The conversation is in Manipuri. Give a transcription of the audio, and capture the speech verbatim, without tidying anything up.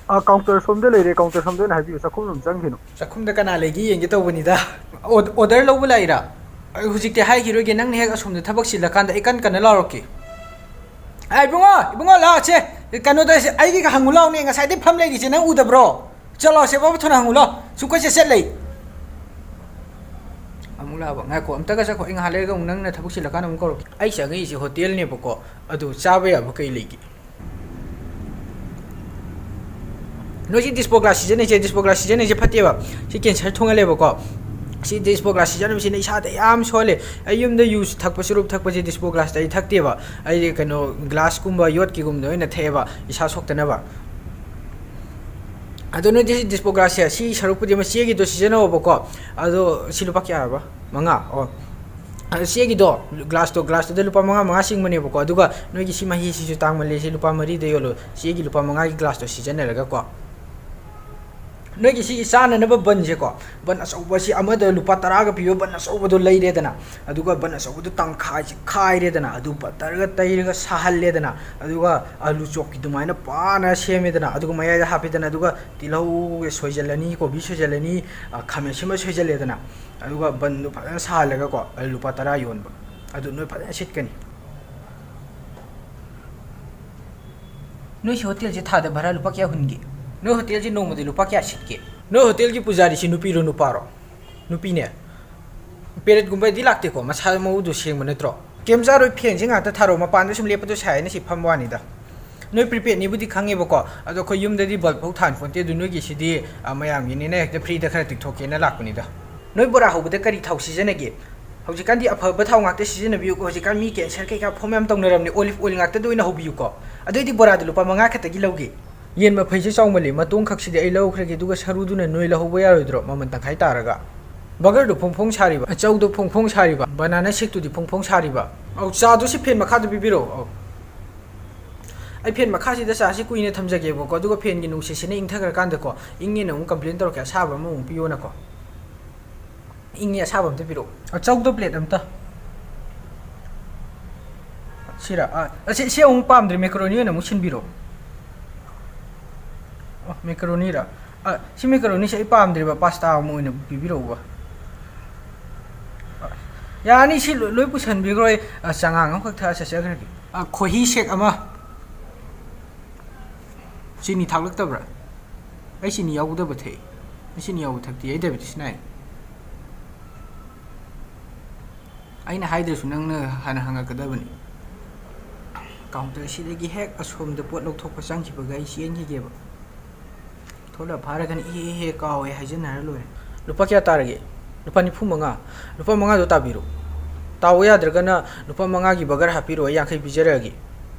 ꯑꯥ, counter ꯁꯣꯝꯗ ꯂꯩꯔꯦ, counter ꯁꯣꯝꯗ ꯑꯣꯏꯅ ꯍꯥꯏꯕꯤꯌꯨ, ꯆꯥꯛꯈꯨꯝ ꯂꯣꯝ ꯆꯪꯈꯤꯅꯨ꯫ ꯆꯥꯛꯈꯨꯝꯗ ꯀꯅꯥ ꯂꯩꯒꯦ ꯌꯦꯡꯒꯦ ꯇꯧꯕꯅꯤꯗ꯫ ꯑꯣ-, order ꯂꯧꯕ ꯂꯥꯛꯏꯔꯥ? ꯑꯩ ꯍꯧꯖꯤꯛꯇꯤ ꯍꯥꯏꯈꯤꯔꯣꯏꯒꯦ, ꯅꯪꯅ ꯍꯦꯛ ꯑꯁꯣꯝꯗ ꯊꯕꯛ ꯆꯤꯜꯂꯀꯥꯟꯗ ꯑꯩ ꯀꯟ ꯀꯟꯅ ꯂꯥꯎꯔꯛꯀꯦ꯫ ꯑꯥ, ꯏꯕꯨꯡꯉꯣ, ꯏꯕꯨꯡꯉꯣ, ꯂꯥꯛꯑꯣꯁꯦ꯫ ꯀꯩꯅꯣꯗ, ꯑꯩꯒꯤꯒ ꯍꯪꯉꯨ ꯂꯥꯎꯅꯦ, ꯉꯁꯥꯏꯗꯩ ꯐꯝ ꯂꯩꯔꯤꯁꯦ ꯅꯪ ꯎꯗꯕ꯭ꯔꯣ? ꯆꯠꯂꯣ, ꯁꯦ, ꯕꯕꯥ, ꯊꯨꯅ ꯍꯪꯉꯨ ꯂꯥꯎ꯫ ꯁꯨꯝ ꯀꯣꯏꯆꯠ ꯆꯠ ꯂꯩ꯫ ꯑꯃꯨꯛ ꯂꯥꯛꯑꯕ? ꯉꯥꯏꯈꯣ, ꯑꯝꯇꯒ ꯆꯠꯈꯣ, ꯑꯩ ꯉꯥꯏꯍꯥꯛ ꯂꯩꯔꯒ ꯑꯃꯨꯛ ꯅꯪꯅ ꯊꯕꯛ ꯆꯤꯜꯂꯀꯥꯟꯗ ꯑꯃꯨꯛ ꯀꯧꯔꯛꯀꯦ꯫ ꯑꯩ ꯆꯪꯉꯛꯏꯁꯦ ꯍꯣꯇꯦꯜꯅꯦꯕꯀꯣ, ꯑꯗꯨ ꯆꯥꯕ ꯌꯥꯕ ꯀꯩ ꯂꯩꯒꯦ? ꯅꯣꯏꯁꯤ disposable glass ꯁꯤꯖꯤꯟꯅꯩꯁꯦ, disposable glass ꯁꯤꯖꯤꯟꯅꯩꯁꯦ ꯐꯠꯇꯦꯕ꯫ ꯁꯤ cancer ꯊꯨꯡꯍꯜꯂꯦꯕꯀꯣ꯫ ꯁꯤ disposable glass ꯁꯤꯖꯤꯟꯅꯕꯁꯤꯅ ꯏꯁꯥꯗ ꯌꯥꯝ ꯁꯣꯛꯍꯜꯂꯦ꯫ ꯑꯩ ꯌꯨꯝꯗ ꯌꯨ ꯊꯛꯄ ꯆꯨꯔꯨꯞ ꯊꯛꯄꯁꯦ disposable glass ꯇ ꯑꯩ ꯊꯛꯇꯦꯕ꯫ ꯑꯩꯗꯤ ꯀꯩꯅꯣ, glass ꯀꯨꯝꯕ ꯌꯣꯠꯀꯤꯒꯨꯝꯕꯗ ꯑꯣꯏꯅ ꯊꯛꯑꯦꯕ, ꯏꯁꯥ ꯁꯣꯛꯇꯅꯕ꯫ ꯑꯗꯣ ꯅꯣꯏꯗꯤ ꯁꯤ disposable glass ꯁꯦ, ꯁꯤ ꯁꯔꯨꯛꯄꯨꯗꯤ ꯑꯃ ꯆꯦꯒꯤꯗꯣ ꯁꯤꯖꯤꯟꯅꯧꯑꯣꯕꯀꯣ꯫ ꯑꯗꯣ ꯁꯤ ꯂꯨꯄꯥ ꯀꯌꯥ ꯍꯥꯏꯕ? ꯃꯉꯥ? ꯑꯣ꯫ ꯑꯗꯣ ꯆꯦꯒꯤꯗꯣ, glass ꯇꯣ, glass ꯇꯨꯗ ꯂꯨꯄꯥ ꯃꯉꯥ ꯃꯉꯥ ꯆꯤꯡꯕꯅꯦꯕꯀꯣ꯫ ꯑꯗꯨꯒ ꯅꯣꯏꯒꯤ ꯁꯤ ꯃꯍꯤꯁꯤꯁꯨ ꯇꯥꯡꯃꯜꯂꯦ, ꯁꯤ ꯂꯨꯄꯥ ꯃꯔꯤꯗ ꯌꯣꯜꯂꯣ꯫ ꯆꯦꯒꯤ ꯂꯨꯄꯥ ꯃꯉꯥꯒꯤ glass ꯇꯣ ꯁꯤꯖꯤꯟꯅꯔꯒꯀꯣ꯫ ꯅꯣꯏꯒꯤ ꯁꯤ ꯆꯥꯅꯅꯕ ꯕꯟꯁꯦꯀꯣ, ꯕꯟ ꯑꯆꯧꯕꯁꯤ ꯑꯃꯗ ꯂꯨꯄꯥ ꯇꯔꯥꯒ ꯄꯤꯕ ꯕꯟ ꯑꯆꯧꯕꯗꯣ ꯂꯩꯔꯦꯗꯅ, ꯑꯗꯨꯒ ꯕꯟ ꯑꯆꯧꯕꯗꯣ ꯇꯪꯈꯥꯏꯁꯤ ꯈꯥꯏꯔꯦꯗꯅ, ꯑꯗꯨ ꯕꯠꯇꯔꯒ ꯇꯩꯔꯒ ꯁꯥꯍꯜꯂꯦꯗꯅ, ꯑꯗꯨꯒ ꯑꯂꯨ ꯆꯣꯞꯀꯤ ꯑꯗꯨꯃꯥꯏꯅ ꯄꯥꯅ ꯁꯦꯝꯃꯦꯗꯅ, ꯑꯗꯨꯒ ꯃꯌꯥꯏꯗ ꯍꯥꯞꯄꯦꯗꯅ, ꯑꯗꯨꯒ ꯇꯤꯜꯍꯧ ꯁꯣꯏꯖꯜꯂꯅꯤ, ꯀꯣꯕꯤ ꯁꯣꯏꯖꯜꯂꯅꯤ, ꯑ, ꯈꯥꯃꯦꯟ ꯑꯁꯤꯟꯕ ꯁꯣꯏꯖꯜꯂꯦꯗꯅ, ꯑꯗꯨꯒ ꯕꯟꯗꯣ ꯐꯖꯅ ꯁꯥꯍꯜꯂꯒꯀꯣ, ꯑꯗꯨ ꯂꯨꯄꯥ ꯇꯔꯥ ꯌꯣꯟꯕ꯫ ꯑꯗꯨ ꯅꯣꯏ ꯐꯖꯅ ꯁꯤꯠꯀꯅꯤ꯫ ꯅꯣꯏ ꯁꯤ ꯍꯣꯇꯦꯜꯁꯦ ꯊꯥꯗ ꯚꯔꯥ ꯂꯨꯄꯥ ꯀꯌꯥ ꯍꯨꯟꯒꯦ? ꯅꯣꯏ ꯍꯣꯇꯦꯜꯁꯦ ꯅꯣꯡꯃꯗ ꯂꯨꯄꯥ ꯀꯌꯥ ꯁꯤꯠꯀꯦ? ꯅꯣꯏ ꯍꯣꯇꯦꯜꯒꯤ ꯄꯨꯖꯥꯔꯤꯁꯤ ꯅꯨꯄꯤꯔꯣ ꯅꯨꯄꯥꯔꯣ? ꯅꯨꯄꯤꯅꯦ꯫ Period ꯀꯨꯝꯕꯗꯤ ꯂꯥꯛꯇꯦꯀꯣ? ꯃꯁꯥ ꯃꯎꯗꯣ ꯁꯦꯡꯕ ꯅꯠꯇ꯭ꯔꯣ? ꯀꯩꯝ ꯆꯥꯔꯣꯏ, fan ꯁꯦ ꯉꯥꯛꯇ ꯊꯥꯔꯣ, ꯃꯄꯥꯟꯗ ꯁꯨꯝ ꯂꯦꯞꯄꯗꯣ ꯁꯥꯏꯅ ꯁꯤ ꯐꯝꯕ ꯋꯥꯅꯤꯗ꯫ ꯅꯣꯏ prepaid ꯅꯤꯕꯨꯗꯤ ꯈꯪꯉꯦꯕꯀꯣ, ꯑꯗꯣ ꯑꯩꯈꯣꯏ ꯌꯨꯝꯗꯗꯤ bulb ꯐꯥꯎ ꯊꯥꯟꯄꯣꯟꯇꯦ, ꯑꯗꯨ ꯅꯣꯏꯒꯤꯁꯤꯗꯤ, ꯑ, ꯃꯌꯥꯝꯒꯤꯅꯤꯅ ꯍꯦꯛꯇ free ꯗ ꯈꯔ ꯇꯤꯛꯊꯣꯛꯀꯦꯅ ꯂꯥꯛꯄꯅꯤꯗ꯫ ꯅꯣꯏ ꯕꯣꯔꯥ ꯍꯧꯕꯗ ꯀꯔꯤ ꯊꯥꯎ ꯁꯤꯖꯤꯟꯅꯒꯦ? ꯍꯧꯖꯤꯛꯀꯥꯟꯗꯤ ꯑꯐꯕ ꯊꯥꯎ ꯉꯥꯛꯇ ꯁꯤꯖꯤꯟꯅꯕꯤꯌꯨꯀꯣ, ꯍꯧꯖꯤꯛꯀꯥꯟ ꯃꯤ cancer ꯀꯩꯀꯥ ꯐꯣꯝ ꯌꯥꯝ ꯇꯧꯅꯔꯕꯅꯦ, olive oil ꯉꯥꯛꯇꯗ ꯑꯣꯏꯅ ꯍꯧꯕꯤꯌꯨꯀꯣ꯫ ꯑꯗꯨꯑꯣꯏꯗꯤ ꯕꯣꯔꯥꯗꯨ ꯂꯨꯄꯥ ꯃꯉꯥ ꯈꯛꯇꯒꯤ ꯂꯧꯒꯦ꯫ ꯌꯦꯟ ꯃꯐꯩꯁꯦ ꯆꯥꯎꯃꯜꯂꯤ, ꯃꯇꯣꯡ ꯈꯛꯁꯤꯗꯤ ꯑꯩ ꯂꯧꯈ꯭ꯔꯒꯦ, ꯑꯗꯨꯒ ꯁꯔꯨꯗꯨꯅ ꯅꯣꯏ ꯂꯧꯍꯧꯕ ꯌꯥꯔꯣꯏꯗ꯭ꯔꯣ? ꯃꯃꯜ ꯇꯪꯈꯥꯏ ꯇꯥꯔꯒ꯫ Burger ꯗꯨ ꯐꯣꯡ ꯐꯣꯡ ꯁꯥꯔꯤꯕ, ꯆꯧꯗꯣ ꯐꯣꯡ ꯐꯣꯡ ꯁꯥꯔꯤꯕ, banana shake ꯇꯨꯗꯤ ꯐꯣꯡ ꯐꯣꯡ ꯁꯥꯔꯤꯕ꯫ ꯑꯧ, ꯆꯥꯗꯨ ꯁꯤ fan ꯃꯈꯥꯗ ꯄꯤꯕꯤꯔꯛꯑꯣ꯫ ꯑꯧ꯫ ꯑꯩ fan ꯃꯈꯥꯁꯤꯗ ꯆꯥꯁꯤ ꯀꯨꯏꯅ ꯊꯝꯖꯒꯦꯕꯀꯣ, ꯑꯗꯨꯒ fan ꯒꯤ ꯅꯨꯡꯁꯤꯠꯁꯤꯅ ꯏꯪꯊꯈ꯭ꯔꯀꯥꯟꯗꯀꯣ, ꯏꯪꯉꯦꯅ ꯑꯃꯨꯛ complain ꯇꯧꯔꯛꯀꯦ, ꯑꯁꯥꯕ ꯑꯃꯃꯨꯛ ꯄꯤꯌꯣꯅꯀꯣ꯫ ꯏꯪꯉꯦ, ꯑꯁꯥꯕ ꯑꯝꯇ ꯄꯤꯔꯛꯑꯣ꯫ ꯑ, ꯆꯧꯗꯣ plate ꯑꯝꯇ꯫ ꯁꯤꯔꯥ? ꯑ, ꯑꯁꯤ, ꯁꯤ ꯑꯃꯨꯛ ꯄꯥꯝꯗ꯭ꯔꯦ, macaroni ꯑꯣꯏꯅ ꯑꯃꯨꯛ ꯁꯤꯟꯕꯤꯔꯛꯑꯣ꯫ Macaroni ꯔ? ꯑ, ꯁꯤ macaroni ꯁꯦ ꯑꯩ ꯄꯥꯝꯗ꯭ꯔꯦꯕ, pasta ꯑꯃ ꯑꯣꯏꯅ ꯄꯤꯕꯤꯔꯛꯎꯕ꯫ ꯑ, ꯌꯥꯅꯤ, ꯁꯤ ꯂꯣꯏ, ꯂꯣꯏ ꯄꯨꯁꯟꯕꯤꯈ꯭ꯔꯣ, ꯑꯩ, ꯑ, ꯆꯉꯥꯡ ꯑꯃꯈꯛ ꯊꯛꯑ ꯆꯠꯆꯈ꯭ꯔꯒꯦ꯫ ꯑ, ꯈꯣꯏꯍꯤ shake ꯑꯃ꯫ ꯆꯤꯅꯤ ꯊꯥꯛꯂꯛꯇꯕ꯭ꯔꯥ? ꯑꯩ ꯆꯤꯅꯤ ꯌꯥꯎꯗꯕ ꯊꯛꯏ꯫ ꯑꯩ ꯆꯤꯅꯤ ꯌꯥꯎꯕ ꯊꯛꯇꯤ, ꯑꯩ diabetes ꯅꯥꯏ꯫ ꯑꯩꯅ ꯍꯥꯏꯗ꯭ꯔꯁꯨ ꯅꯪꯅ ꯍꯥꯟꯅ ꯍꯪꯉꯛꯀꯗꯕꯅꯤ꯫ Counter ꯁꯤꯗꯒꯤ ꯍꯦꯛ ꯑꯁꯣꯝꯗ ꯄꯣꯠ ꯂꯧꯊꯣꯛꯄ ꯆꯪꯈꯤꯕꯒ ꯑꯩ ꯆꯦꯟꯈꯤꯒꯦꯕ꯫ ꯊꯣꯛꯂꯛ ꯐꯥꯔꯒꯅ "ꯏꯍꯦ, ꯏꯍꯦ, ꯀꯥꯎꯋꯦ" ꯍꯥꯏꯖꯟꯅꯔ ꯂꯣꯏꯔꯦ꯫ ꯂꯨꯄꯥ ꯀꯌꯥ ꯇꯥꯔꯒꯦ? ꯂꯨꯄꯥ ꯅꯤꯐꯨ ꯃꯉꯥ꯫ ꯂꯨꯄꯥ ꯃꯉꯥꯗꯣ ꯇꯥꯕꯤꯔꯣ꯫ ꯇꯥꯎꯑꯣ, ꯌꯥꯗ꯭ꯔꯒꯅ ꯂꯨꯄꯥ ꯃꯉꯥꯒꯤ burger ꯍꯥꯞꯄꯤꯔꯣ, ꯑꯩ ꯌꯥꯡꯈꯩ ꯄꯤꯖꯔꯛꯑꯒꯦ꯫